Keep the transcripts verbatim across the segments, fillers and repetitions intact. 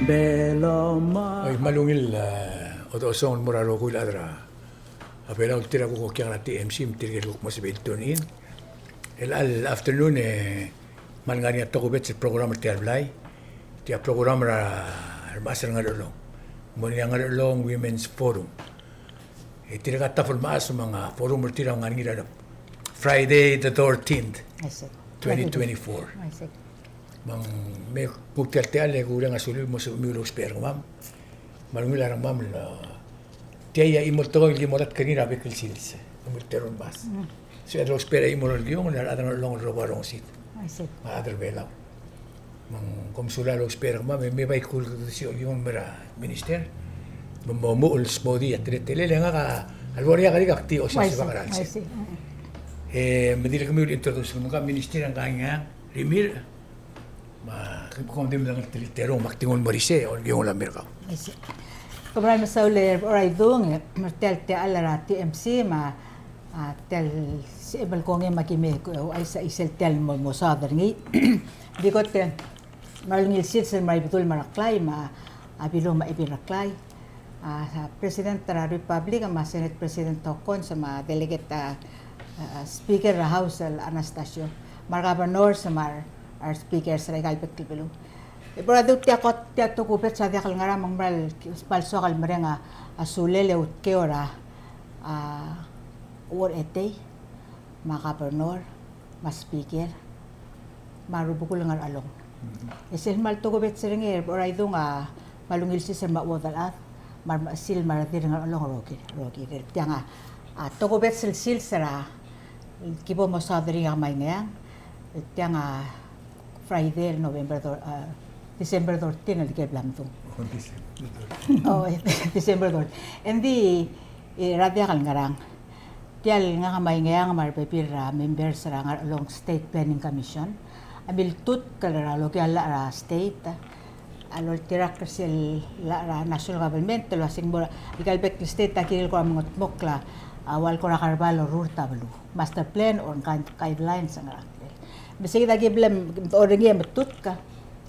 Belau. Oi, me a ungil, e, odesongel el mo er a rokui el chad er a Belau el tir a kuk okiang er a T M C, me tirke el kuk mo sebechir el tune in. Chelecha el afternoon, e, me a lengar er ngii a tokubets el program er tia el blai. Tia el program er a, er a Ngerchelong. Mo er ngii a Ngerchelong Women's Forum. E tirka a ta el mechas me a forum er tir a ngar er ngii er a Friday the thirteenth, twenty twenty-four. Me ng me kuk tia el techall e kureng a sulir mo sebechemiu el ousbech er kemam. Me a ungil a rengmam el, tia a chimo el tekoi el ki mo tatk er ngii er a bek el sils. Ungil terung el mechas. Se el ousbech er a chimo el kiong, el a rechad er a Ngerchelong el rokui a rongesid. Me a rechad er a Belau. Me ng kom sulang el ousbech er kemam, me, me bai kuk uldesuir el kiong el mer a minister. Me mo, mo omuchel el smodii a teletelel, e ngak a lebo er ngii a kerik e ak di osiasibak er a chelsel. E me dirk kemiu el introduce, me ngka a minister a ngka a Ngiang Rimirch. Me kom di medengei el teletael er ngii, me ak di nguu el mo er isei, el kiong el mer kau. Kom kmal mesaul er a Idung, e, me er tia el techall er a T M C, me a, a, tia el sebechel el kongei me aki me, e, ouchais a chisel tia el mo, mo saod er ngii. Di kot e, me a ungil sils el mo er a Ibedul me a Reklai, me a, a Bilung me a Ebil Reklai. A, a President er a Republic, me a Senate President Hokkons, me a Delegate, a, a, Speaker er a House el Anastasio. Me a re Governors, me a re, a re Speakers er aika el bek el beluu. E bo er a di tia kot, tia tokubets a diak el ngerang me ng mera el, kmal soak el mereng a, a sulel e utkeu er a, a, Uong er Etei, me a Governor, me a Speaker, me a rubekul Ngerchelong. E sel kmal tokubets er ngii, e bo er a Idung a kmal ungil sils er a mo chuodel chad, me a remechesil me a redil er a Ngerchelong el rokir, rokir. Tiang a, a, tokubets el sils er a, ki bo mo saod er ngii a Ngiang, tiang a, Friday, November thir-, a, December thirteen, el diak el bla mdung. Oh, December. Oh, December thirteen. Engdi, e, er a diak el ngerang. Tia el ngak me a Ngiang me a rebebil er a members er a Ngerchelong State Planning Commission a miltutk er a lokiu a llach er a state a loltirakl er sel llach er a national government el uasei ng mo er aika el bek el state a kirel kora mengetmokl a, a ua el kora kerbal el orurt a beluu. Master plan or guide-, guidelines a ngerang. Me se kid a ki bla mdechor er ngii e metutk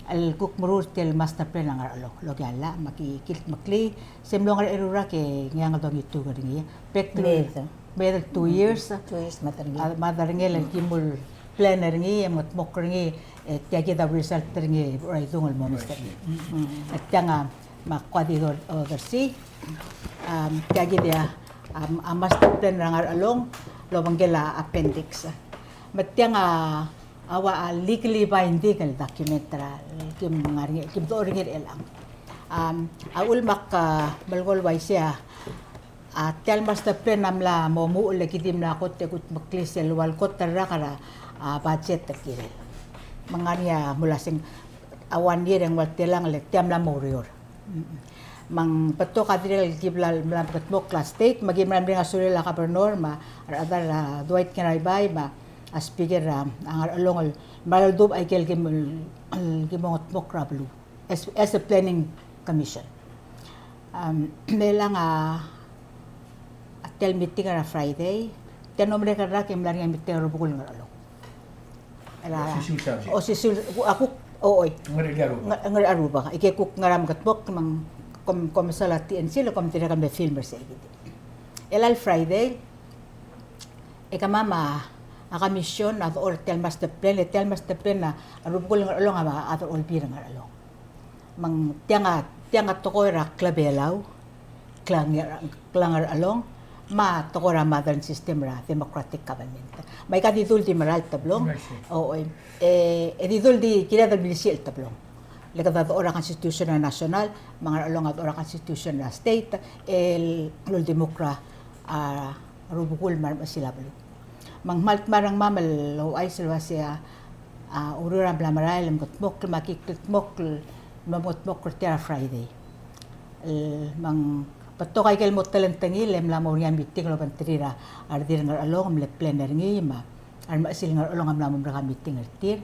el kuk meruul tia el master plan a Ngerchelong. Lokiu a llach me aki kildmeklii, se mlo ngerecherurak e Ngiang a dongituk er ngii. Bek el, me de two years. Two years me a derengel. A, me a derengel el ki mle plan er ngii, e mengetmokl er ngii, e tia kid a result er ngii, er a Idung el mo mesa er ngii. E tiang a, me ak kuk di odersii, am, tia kid a, am, a master plan er a Ngerchelong, el obengkel a appendix. Me tiang a, a ua a legally binding el document er a, el kim ngar er ngii, el kim dechor er ngii er chelechang. Am, a uchul me ak, a, melekoi el uaisei a, a, tia el master plan a mla mo omuchel e ki di mla kot e kudmeklii sel ua el kot el rak er a, a, budget el kirel. Me ng ngar er ngii a mle uaseng a one year e ng ua el telang le tia mla mo oureor. Me ng betok a dirrek el ki bla mla mengetmokl a state, me ki mla mereng a sulel a governor, me a rechad er a Dwight Ngiraibai, me a speaker er a Ngerchelong el mla leldubech aike el ki mo, el ki mo mengetmokl er a beluu as, as a planning commission. Am, me chelechang a, a tia el meeting er a Friday, tia el mlo merek el rak e ng mla er ngii a meeting er a rubekul Ngerchelong. Er a, osisiu el subject. Osisiu el, a kuk, o, oi. Ngerchelong. Nge-, Ngerchelong. Aike kuk ngar er a mengetmokl me ng kom, kom mesaul a T N C le kom dirrek el me film er sei kid. Chelecha el Friday, e kemam a, a commission a dechor er tia el master plan, e tia el master plan a, a rubekul Ngerchelong a, a dechor er a Olbiil er a Ngerchelong. Me ng tiang a, tiang a tekoi er a klebelau, klengar, klengar er a Ngerchelong, me a tekoi er a modern system er a democratic government. Me aika di dul di merael el teblong. O, oi. E, e di dul di kired el milisiich el teblong. Le kede dechor er a constitution er a national, me a Ngerchelong a dechor er a constitution er a state, el, el uldimukl er a, a, rubekul me a remechesil a beluu. Me ng kmal dmeu a rengmam el ouchais el uasei a, a, ureor a mla merael el mengetmokl, me aki kldmokl el mo mengetmokl er tia er a Friday. El, me ng betok aike el mo telengtengil e mla mo er ngii a meeting el obengterir a redil er a Ngerchelong, mle plan er ngii, me a remechesil Ngerchelong a mla mo merek a meeting er tir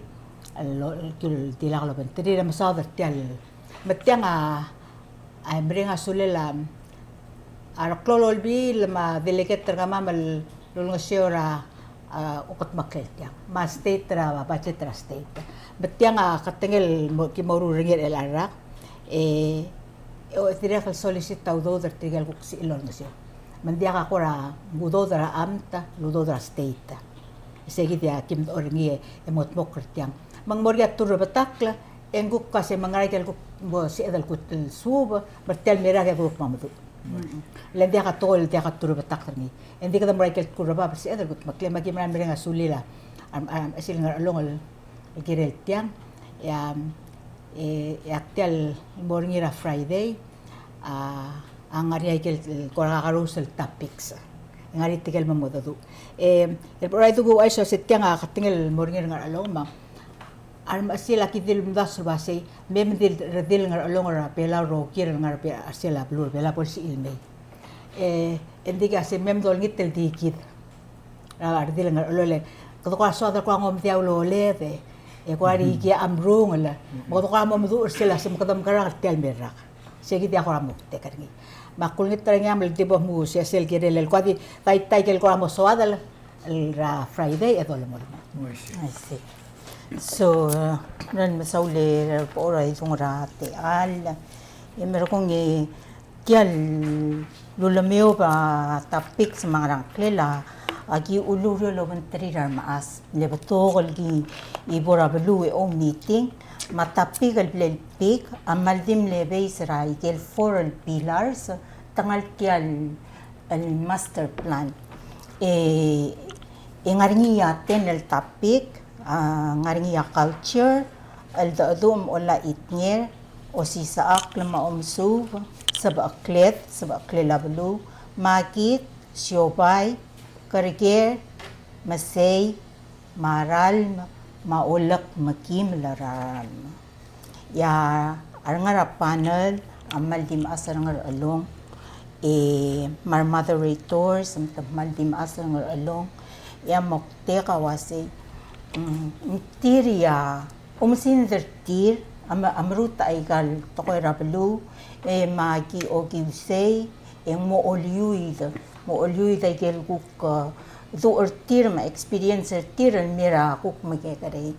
el, el, el dilak el obengterir e mesaod er tia el, me tiang a, a mereng a sulel a, a reklou el Olbiil me a delegate er kemam el ulengeseu er a, a, okedmeklel tiang, me a state er a, budget er a state. Me tiang a ketengel el mo, ki mo ruul er ngii er chelecha el rak. E, e dirrek el solicit a udoud er tirke el kuk sebechir el olengeseu. Me ng diak a kora udoud er a amt, el udoud er a state. Se kid a ki medechor er ngii e mo dmokl er tiang. Me ng mo er ngii a turbetakl, e ng kuk a se me ng ngera ikel kuk mo sebeched el kuk el suub, me er tia el mera e kuk mo meduch. Le ng diak a tekoi el diak a turbetakl er ngii. E ng di kede mo er a ikel kuk er a bab el sebeched el kuk meklii, me aki mera el mereng a sulir a, a, a, a, sel Ngerchelong el el kirel tiang, e a, e, e a tia el mo er ngii er a Friday, a, a ngar er ngii a ikel kora kakerous el topics. E ngar er ngii tirke el mo mengedecheduch. E, el bo er a idung e uaisei se tiang a ketengel el mo er ngii er a Ngerchelong me a remechesil a ki di el omdasu el uasei, me mei di el redil el Ngerchelong er a Belau el rokir el ngar er a Be-, er sel beluu er a Belau el bo lsebechir el mei. E, e ng di ka se me mei dolengit el di kid er a redil el Ngerchelong e kede kora soad el kora ngomdiau el oled, e kora di ki a mrungel, me kede kora mo meduch er sel a se me kede mekerang er tia el mei el rak. Se kid a kora moktek er ngii. Me ak ulengit er ngii a mle di bo mngu sel kirel el kora di, tai, tai ikel kora mo soad el, el er a Friday e dolemolem. Uaisei. Uaisei. So, e, ng mesaul er a bo er a idung er a techall. E merekong e tia el ulemeob a topics me a ngerang klel a ki ulureor el obengterir a remechas. Le betok el ki bo er a beluu e oumeeting, me a topic el bla el pick a kmal di mle base er a ikel four el pillars, te ngar tia el, el master plan. E, e ngar er ngii a ten el topic, a ngar er ngii a culture, cheldecheduch me a olechitnger, osisechakl me a omesuub, sebechekled, sebecheklel a beluu, makit, siobai, kerker, mesei, me a ralm, me a olekmekim el ralm. E a rengar er a panel a kmal di mechas er a Ngerchelong, e me a re moderators me te kmal di mechas er a Ngerchelong, e a moktek a uasei, mm, ng tir a oumesingd er tir a me-, a meruul a ikal tekoi er a beluu, e me aki okiu sei, e ng mo oliuid, mo oliuid a ikel kuk, e, duch er tir me a experience er tir el mei er a kuk mekekerei.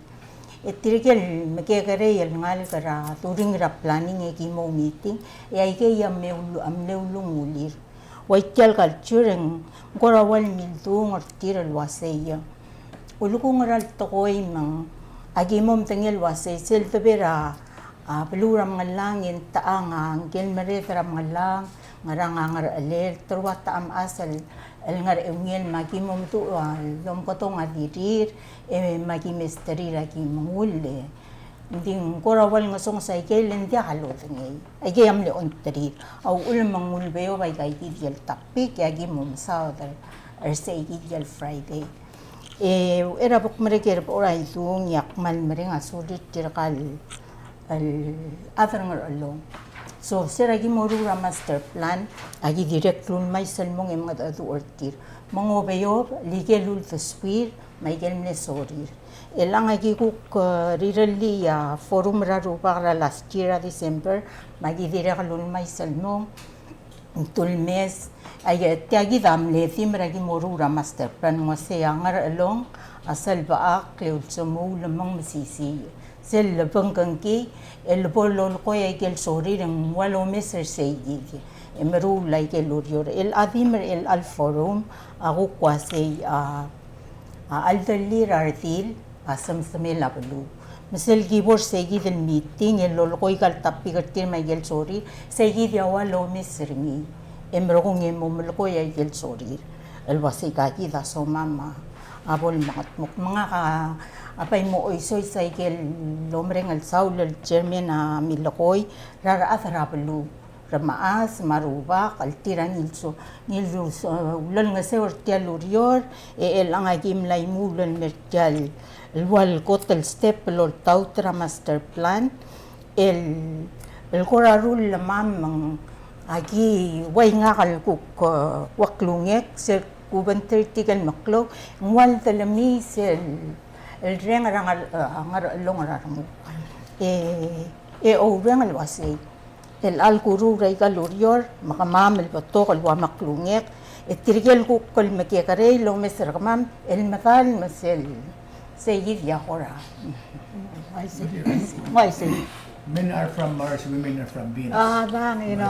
E tirke el mekekerei el ngalek er a during er a planning e ki mo meeting, e aikei a mle ulu-, a mle ulungulir. Ua tia el culture e ng kora ua el mildung er tir el uasei, e, ulekum ngera el tekoi me ng aki mo medengei el uasei sel debe er a, a, beluu er a Mengellang e ng techang a ngike el merreder er a Mengellang, ngerang a ngerchelel, te rua techemechas el, el ngar er a eungel me aki mo meduch a lomekedong a dirir, e me aki mesterir a ki mengull, e ng di ng kora ua el ngesonges a ikel e ng diak a lodengei. Aikei a mle ongterir. A uchul me ng ulebeob aika ikid el topic e aki mo mesaod er sei kid el Friday. E, er a bo kmerek er a bo er a idung e ak kmal mereng a sulir tirka el, el chad er a Ngerchelong. So, se er a ki mo ruul er a master plan, aki dirrek el ulemais el mong e mengedecheduch er tir. Me ng obeob el ikel uldesuir, me a ikel mle sorir. Chelechang a ki kuk, e, rirellii a forum er a Rubak er a last year er a December, me a ki dirrek el ulemais el mong, ng tulemes, a, e, tia kid a mle theme er a ki mo ruul er a master plan, ng uasei a Ngerchelong a selbechakl e ulsemuul me ng mesisiich. Sel lebengkengkii, el bo lolekoi a ikel sorir e ng ua lomes er sei kid. E meruul a ikel ureor. El chad me er chelecha el forum, a kuk uasei, a, a cheldellir a redil a semesemel a beluu. Me sel ki bo er sei kid el meeting, el lolekoi aika el topic er tir me a ikel sorir, sei kid a ua lomes er ngii. E merekong e mo melekoi a ikel sorir. El uasei ka kid a somam a bo el mengedmokl. Me ngak a, a bai mo oisois a ikel omereng el saul el chairman a milekoi er a rechad er a beluu. Remechas me a Rubak, el tir a ngilso-, ngilso-, ulengeseu er tia el ureor, e chelechang a ki mla imuul el mer tia el ua el kot el step el oltaut er a master plan, el, el kora ruul el lemam me ng aki ua ngak el kuk, e, ua klungek, sel kubengterir tirke el meklou, ng ua el delemii sel, el reng er a Ngar-, e, Ngerchelong er a renguk. E, e oureng el uasei. El chelecha el kuruul er aika el ureor, me kemam el betok el ua me klungek, e tirke el kuk el mekekerei el omes er kemam, el medal me sel, sei kid a kora. Uaisei. Uaisei. Men are from Mars, women are from Venus. Ah, dang, you know.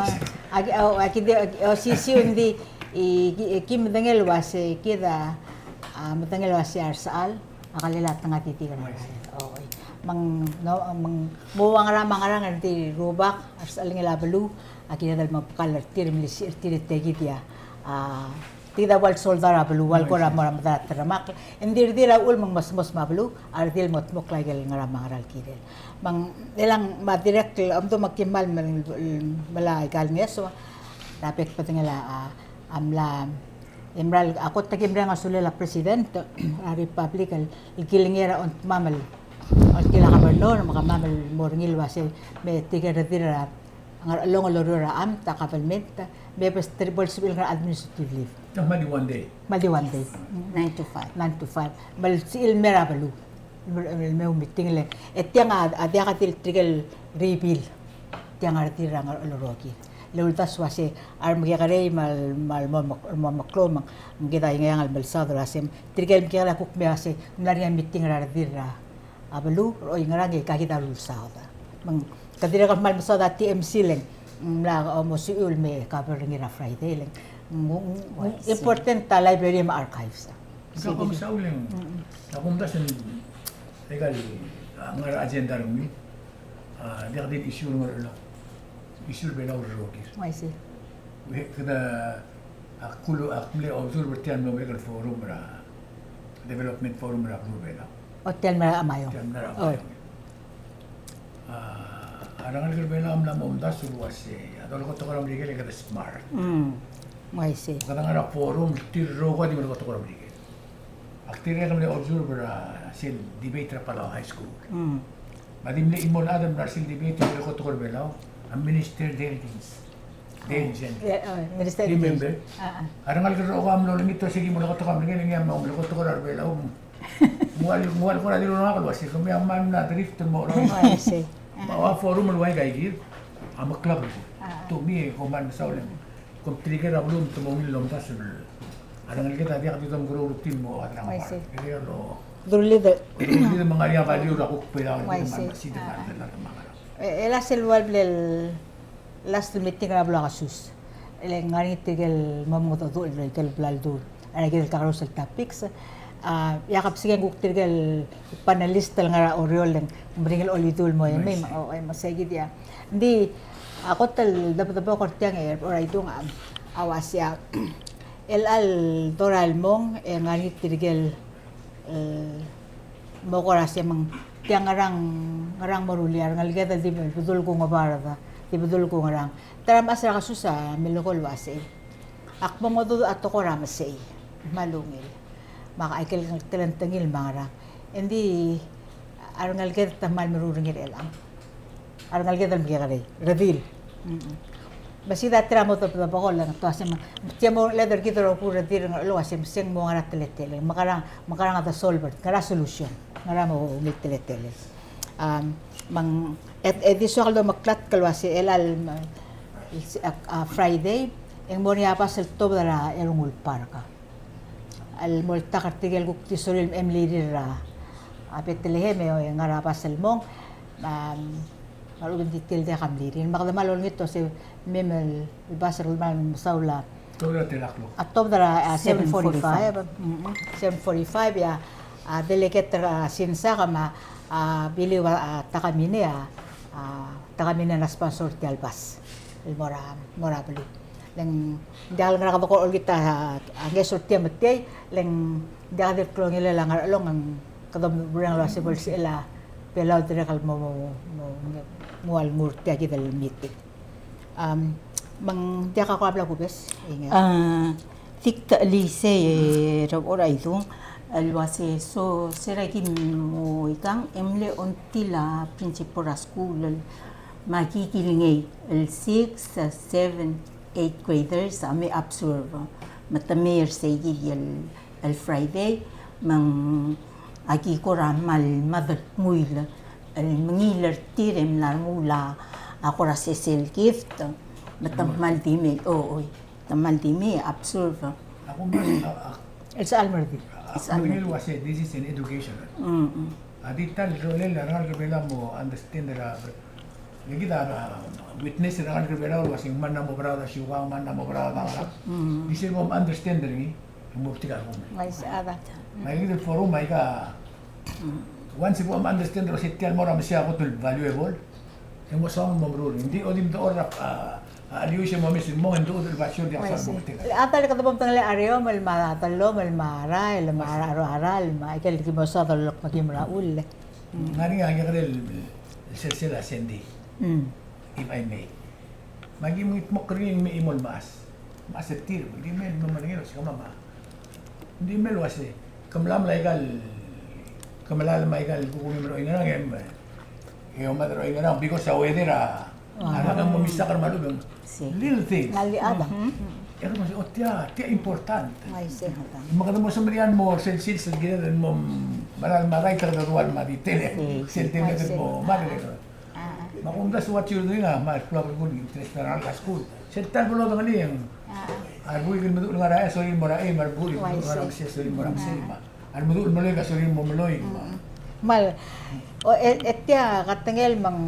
Aki, oh, aki di, aki, oh, si, si, undi, i, ki, ki medengei el uase, kid a, ah, medengei el uase a resechal a kelel a tengat er tir. Oh, oi. Me ng, no, me ng, mo ua ngera me a ngerang er tir el rubak, a resechal ngii el beluu, a kired el mebkall er tir, melisiich er tir e tia kid a, ah, Tia kid a ua el soldau er a beluu, ua el kora mo er a medal a teremakl. Ng di redil a uchul me ng mesmes me a beluu, a redil el mo dmokl a ikel ngerang me a ngerang el kirel. Me ng, e le ng me a dirrek el omdu me aki kmal mel, mel, mla ikal ngeso, er a bek el bedengel a, a, a mla, e mera el, a kot e aki mereng a sulel a President er a Republic el, el kilengei er a ongtimam el, el kil a Governor, me kemam el mo er ngii el uase, me tirke el redil er a Ngerchelong el oureor er a amt, a government, me bes tirke bo lsebechir el ngar er a administrative leave. Ng kmal di one day. Kmal di one day. Nine to five. Nine to five. Me lsebechir el mei er a beluu. Me, me, me meeting le. E tiang a, a diak di el tirke el reveal. Tiang a redil er a Ngerchelong el rokir. Le uldasu el uase, a remekekerei me a, me a mo, mo, mo meklou me ng kid a Ingeang el melsaod el uase, tirke el mekekerei a kuk mei el uase, ng mla er ngii a meeting er a redil er a a beluu, er oingerang e aika kid a lulsaod. Me ng, ke dirrek el kmal mesaod a T M C le ng, mla, o, mo suiu el me cover er ngii er a Friday le ng, ng, ng, important a library me a archives. Ng ko mesaul e ng, ak omdasu e ng, aika el, a, ngar er a agenda er ngii, a, diak di el issue er a Ngerchelong. Issue er a Belau el rokir. I see. Kede, ak kulu, ak mle observe er tia el mlo merek el forum er a, development forum er a beluu er a Belau. O, tia el mla er a Maiong. Tia el mla er a Maiong. A, a rengalek er a Belau a mla mo omdasu el uase, a dolekotekor a Merikel e kede smart. Mm. I see. Kede ngar er a forum, tir el rokui a di melekotekor a Merikel. Ak dirrek el mle observe er a sel debate er a Palau High School. Mm. Me a di mle chimo el chad el mla er sel debate el melekotekor a Belau, a Minister Dale Jenkins. Dale Jenkins. Yeah, oh, Minister Jenkins. Remember? Ah, ah. A rengalek el rokui a mlo olengit el uase ki melekotekor a Merikel, e ngii a mlo melekotekor a Belau. Ng ua, ng ua el kora dilu er ngak el uase, kemiu a mla drift el mo er a. Oh, I see. Me a ua forum el ua ika kid a meklou. Ah. To me e kom kmal mesaul e kom tirke er a beluu me te mo ungil el omdasu el, a rengeleked a diak di domekeroul er tir el mo chad er a ngebard. I see. Kede lo, dorullid, dorullid me ng ngar er ngii a value er a kuk Belau el kede kmal mesid el ngar er a ngerang. E, e last el ua el bla el last meeting er a beluu a kesus. E le ng ngar er ngii tirke el mo mengedecheduch el ikel bla ledu er a ikel kakerous el topics. A, e a kebesengei e ng kuk tirke el panelist el ngar er a Oreor e ng meringel el olidu el mo mei, o, e, me sei kid a. Ng di, a kot el debedebekor tiang e, or a idung a, a uaisei, el chelecha el dorael el mong, e ng ngar er ngii tirke el, e, mo kora se me ng tiang ngerang, ngerang mo rullii a rengeleked el di bedul kungebard, di bedul kungerang. Ta er a mechas er a kesus a melekoi el uasei. Ak mo mengedecheduch a tekoi er a mesei. Me a ungil. Me a ikel telengtengil me a ngerang. Engdi a rengeleked te kmal meruul er ngii er chelechang. A rengeleked el mekekerei, redil. Mm-mm. Me sei kid a ta er a mo debedebekol e ng ua se me, tia mo leader kid el rokui el redil el uase me se ng mo ngar er a teletelel. Me ngerang, me ngerang a de solve er, ngera solution. Ngera mo ungil teletelel. Am, me ng, e, e di soak el domeklatk el uase chelecha el, a, a Friday, e ng mo er ngii a bas el tobed er a Ernguul Park. El mo oltak er tirke el kuk di sorir el mei el mlirir er a, a Bethlehem e, e ngar er a bas el mong, am, me a lechub e ng di tir el diak a mlirir. Me kede kmal olengit el uase mei el bas el kmal mesaul a, a tobed er a, a, seven forty-five. Mm-mm. Seven forty-five, e a, a, delegate er a Sinsak me a, a, Biliu, a, Takamine, a, a, Takamine a sponsor er tia el bas el mo er a, mo er a beluu. Le ng diak el ngar er a kede ko olengit a, a ngeso er tia me tia, le ng diak di el klou a ngilai a Ngerchelong e ng kede mereng el uase bo lsebechel a Belau el dirrek el mo, mo, mo, mo nguu a lenguu er tia kid el meeting. Am, me ng diak a ko a bla kubes, e ngii. A, di kuk ta el isei, e, er a bo er a idung, el uase so, se er a ki mo ikang, e mle ongtil a principal er a skuul el, me aki kilengei el six, seven, eight graders a me observe. Me te mei er sei kid el, el Friday, me ng aki kora kmal mad el dmuil el mengiil er tir e mla remuul a kora sesei el gift, me te kmal di mei, o, oi, te kmal di mei observe. Ak omdasu, a, a, el sechal me a redil. Ak medengei el uase this is an education. Mm, mm. A di ta el rolel a rengalek er a Belau a mo understand er a, Ng kid a, a, witness er a ngalek er a Belau el uasei ng mla mo oberaod er a siukang, ng mla mo oberaod er a ngerang. Mm. Di sel bo m understand er ngii, e ng mo betik a rengum. Uaisei, a da. Me kid el forum a ika, mm, once bo m understand er a se tia el mo er a mesa a kot el valuable, e ng mo soam el mo meruul. Ng di, o di mdechor er a, a, a liuis e mo mes el mong, e ng di el basio di a soam el mo betik. A ta el kede bo mdengelii a Reom el me a Dellom el me a Rael el me a Rua Rael el me a ikel ki mo soad el lok me ki merael. Ng ngar er ngii a kekerei el, el sel, sel a Sandy. Mm. If I may. Me aki mengitmokl er ngii me chimo el mechas. Mechas er tir, ng di mei el mo merengel, se kemam a. Ng di mei el uase, ke mla mla ikal, ke mla mla ikal kuk ungil el oingerang, e, e omad er a oingerang, because a weather a, a, a, mo misakar me a lechub e ng. Little things. Ngalek a da. E kede mo se, o tia, tia important. Uaisei. Me kede mo semeriar el mo sel sils el kired el mo melai me a dai, te kede dual me a di tele. Sel tele el mo mad e kede. Me a kumdasu what you're doing, a, me a klou a belkul, interest er a ngalek er a skuul. Sel ta el bo lodengelii e ng, a rebuik el meduch el ngar er a chais a sorir el mo er a chei, me a rebuik el meduch el ngar er a mesei a sorir el mo er a mesei, me a remeduch el meloik a sorir el mo meloik. Me a, o, e, e tia ketengel me ng,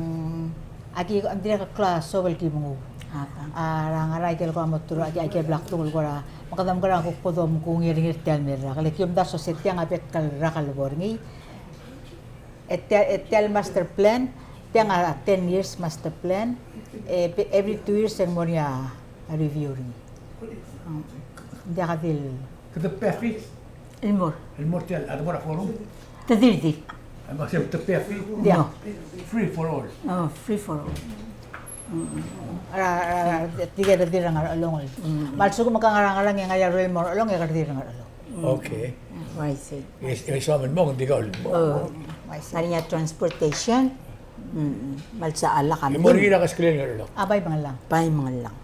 aki, ng dirrek el klou a suobel el ki menguu. A, er a ngar er a ikel kora mo turu, aki, aki bla kdung el kora, me kede mekera kuk bo domkungii er ngii er tia el mei el rak. Le ki omdasu se tiang a bek el rak el bo er ngii. E tia, e tia el master plan, tiang a ten years master plan, e, pe-, every two years e ng mo er ngii a review er ngii. Ng diak di el. Kede pay a fee? El mo er. El mo er tia el, a de mo er a forum? Te di, di. A, me se te pay a fee? Diak. No. Free for all. Oh, free for all. Mm, mm. A, a, a, tirke el redil er a Ngarchelong. Mm, mm. Me a lsekum ke ngar er a Ngerang e ng ngar er a rolel el mo er a Ngarchelong, e ke redil er a Ngarchelong. Okay. Uaisei. E, e soam el mong, ng di kau el mong. O, uaisei. Ngar er ngii a transportation. Mm, mm. Me a lsal a kambing. E mo er ngii er a keskelel el Ngerchelong? A Bai Mengellang. Bai Mengellang.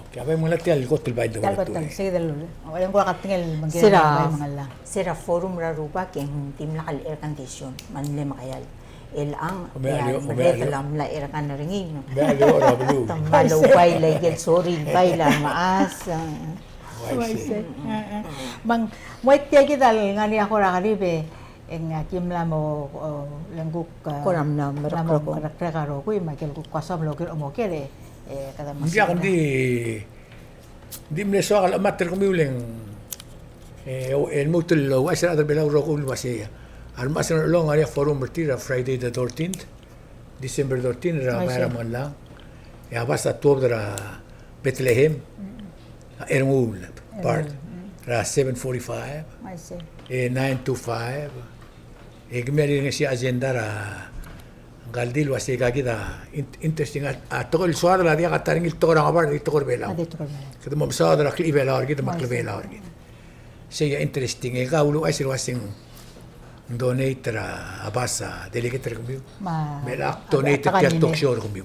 Okay, a Bai Mengellang tia el kot el bai el. Tia el kot el, sei del, o, e ng kora ketengel el mengkei. Se er a, a Bai Mengellang. Se er a forum er a rubak e ng dimlak el air condition, me ng mle mekeald. Chelechang, e a merreder a mla er ngii, no? Te mla loubai el ikel sorir el bai el mechas. Uaisei. Uaisei. Me ng, me tia kid a lengar er ngii a kora kerib e ng aki mla mo, o, le ng kuk, a, kora mla mo merekrek a rokui, me a ikel kuk kua soam el oker, omoker e, e kede mesa. Ng diak, ng di Ng di mle soak el chemat er kemiu le ng, e, el lmuut el ouchais er a rechad er a Belau el rokui el uasei, a remechas er a Ngarchelong a ngar er ngii a forum er tir er a Friday the thirteenth, December thirteen, er a Bai er a Mengellang. E a bas a tuobed er a Bethlehem, a Ernguul Park, er a seven forty-five, e nine to five. E kemiu a rirengesii a agenda er a ngka el di el uasei, aika kid a in-, interesting a, a tekoi el soad el diak a ta er ngii el tekoi er a ngebard, a di tekoi er a Belau. A di tekoi er a Belau. Kede mo mesaod er a klechibelau er kid me a klebelau er kid. Sei a interesting, e kau uluuchais el uasei ng donate er a bas a delegate er kemiu. Me a donate er tia el talk show er kemiu.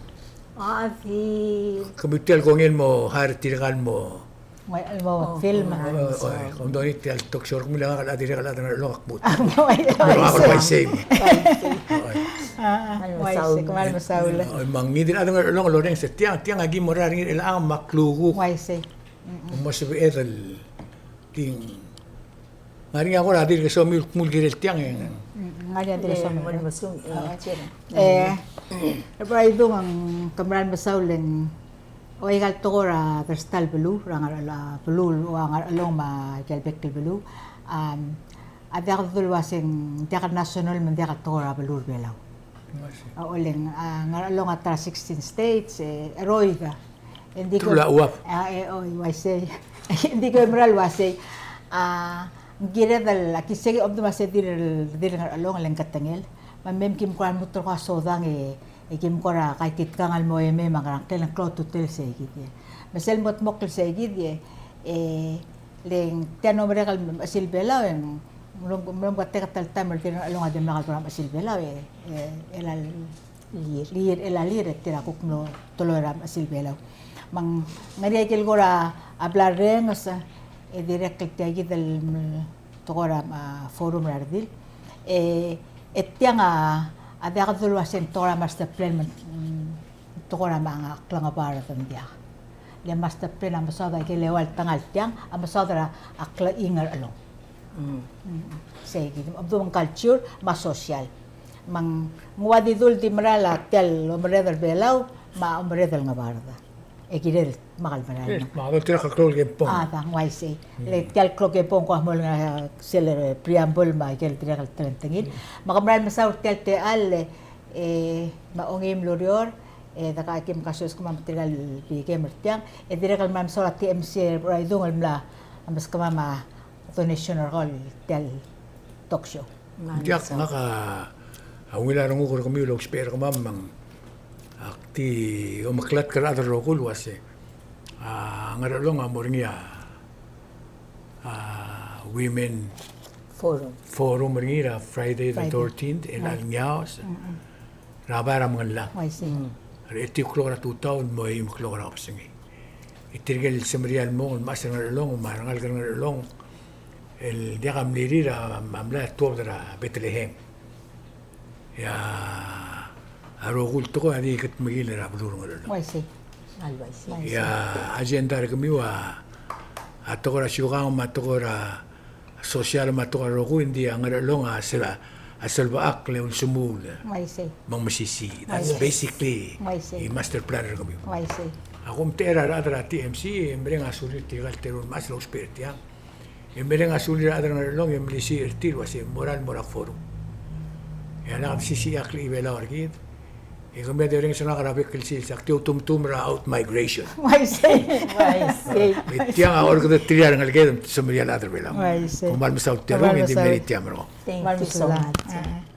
A di. Kemiu tia el kongei el mo hire er tirka el mo Ng mo film. Oi, oi, kom donate tia el talk show er kemiu, le ngak el chad, dirrek el chad er a Ngarchelong a kmut. Uaisei. Uaisei, kmal mesaul. Oi, me ngii di el chad er a Ngarchelong el orrenges er tiang, tiang a ki mo er ngii er chelechang me a klukuk. Uaisei. Mo sebeched el di ng ngar er ngii a kora dirk somiu el kmo ng kirel tiang e ng ngar er ngii a dirk somiu. E, e, Bai Dung, ke mera el mesaul e ng Oi, aika el tekoi er a dersta el beluu, er a Ngarchelong, beluu, ua Ngarchelong me aike el bek el beluu. Am, a diak dodengei el uaseng diak el national me ng diak el tekoi er a beluu er a Belau. A, oleng, a, Ngarchelong a ta er a sixteen states, e, cheroid. E ng di ko, a, e, oi, uaisei. Ng di ko mera el uasei. A, ng kired el, a, ki sei, omdu me a se di el, di el Ngarchelong, le ng ketengel. Me mei me ki mo kora lmuut el kora sodang, e, e ki mo kora kaititkang el mo mei me a ngerang, ngklel a klou a ultutelel sei kid e. Me sel mo dmokl sei kid e, e, le ng tia el mo merek el mechesil Belau e ng mlo, mlo mketek a ta el taem el di el Ngarchelong a dimlak el kora mechesil Belau e, e, el a lir, lir, el a lir e tir a kuk mlo teloi er a mechesil Belau. Me ng ngar er ngii a ikel kora bla rrenges, e dirrek el tia kid el tekoi er a, a, forum er a redil. E, e tiang a, a diak dodengei el uaseng tekoi er a master plan me ng, mm, tekoi er a mla klengebard, ng diak. Le master plan a mesaod a ikel eua el tenga el tiang, a mesaod er a, a klechinger er a Ngarchelong. Mm. Mm. Sei kid, omdu me ng culture me a social. Me ng ua di dul di merael a tia el omerreder er a Belau me a omerreder er a Ngebard. E kired el kmal merael. Yes, me a doltirakl a klou el kempong. A, ng uaisei. Le tia el klou el kempong ko a mo ngar er sel preamble me a ikel dirrek el telengtengil. Me ke merael mesaul er tia el techall, e, me a ongeim el ureor, e, dekakim kasoes kemam tirka el bekikem er tiang, e dirrek el merael mesaul a TMC er a Idung el mla meskemam a donation er kau el tia el talk show. Ng diak, ngak a ungil a renguk er kemiu el ousbech er kemam me ng, ak di omeklatk er a rechad el rokui el uase a Ngerchelong a mo er ngii a, a, Women Forum. Forum er ngii er a Friday the thirteenth, el ngiaos er a bai er a Mengellang. Uaisei. Er a etiu el klok er a tutau el mo eim el klok er a kebesengei. E tirke el semeriar el mong el mechas er a Ngerchelong me a rengalek er a Ngerchelong el diak a mlirir a mla tuobed er a Bethlehem. E a rokui el tekoi a di ketmekiil er a beluu er a Ngerchelong. Uaisei. Uaisei. E a agenda er kemiu a, a tekoi er a siukang me a tekoi er a social me a tekoi er a rokui, ng di a Ngerchelong a sel, a selbechakl e ulsemuul. Uaisei. Me ng mesisiich. That's basically a master plan er kemiu. Uaisei. A kumtechei er a rechad er a TMC, e mereng a sulir tirka el teru el mechas el ousbech er tiang. E mereng a sulir a rechad er a Ngerchelong e melisiich er tir el uase morael el mo er a forum. E a lak mesisiich a klechibelau er kid. E kemiu a di orrenges er ngak er a bek el sils, ak di outumtum er a outmigration. Uaisei. Uaisei. E tiang a orrekedeterir a rengeleked me te semeriar el chad er a Belau. Uaisei. Kom kmal mesaul el teru, e ng di mle er tiang. Thank you so much.